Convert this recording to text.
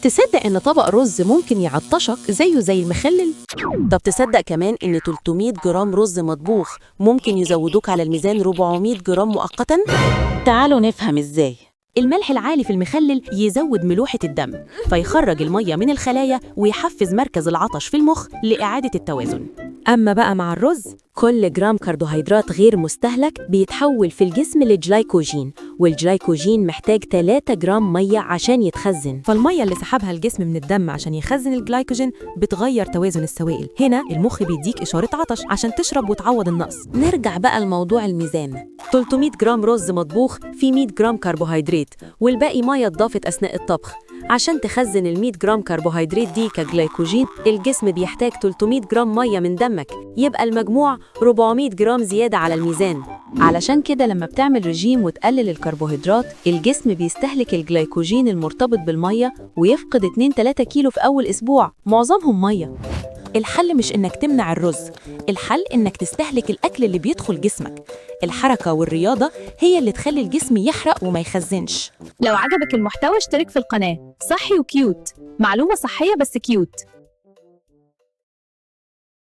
تصدق إن طبق رز ممكن يعطشك زيه زي المخلل؟ طب تصدق كمان إن 300 جرام رز مطبوخ ممكن يزودوك على الميزان 400 جرام مؤقتاً؟ تعالوا نفهم إزاي. الملح العالي في المخلل يزود ملوحة الدم، فيخرج المية من الخلايا ويحفز مركز العطش في المخ لإعادة التوازن. أما بقى مع الرز، كل جرام كربوهيدرات غير مستهلك بيتحول في الجسم لجلايكوجين، والجلايكوجين محتاج 3 جرام مية عشان يتخزن. فالمية اللي سحبها الجسم من الدم عشان يخزن الجلايكوجين بتغير توازن السوائل. هنا المخ بيديك إشارة عطش عشان تشرب وتعوض النقص. نرجع بقى لموضوع الميزان. 300 جرام رز مطبوخ في 100 جرام كربوهيدرات، والباقي مية اتضافت أثناء الطبخ. عشان تخزن ال 100 جرام كربوهيدرات دي كجلايكوجين، الجسم بيحتاج 300 جرام مية من دمك، يبقى المجموع 400 جرام زيادة على الميزان. علشان كده لما بتعمل رجيم وتقلل الكربوهيدرات، الجسم بيستهلك الجلايكوجين المرتبط بالمية ويفقد 2-3 كيلو في أول أسبوع، معظمهم مية. الحل مش إنك تمنع الرز، الحل إنك تستهلك الأكل اللي بيدخل جسمك. الحركة والرياضة هي اللي تخلي الجسم يحرق وما يخزنش. لو عجبك المحتوى اشترك في القناة. صحي و cute، معلومة صحية بس cute.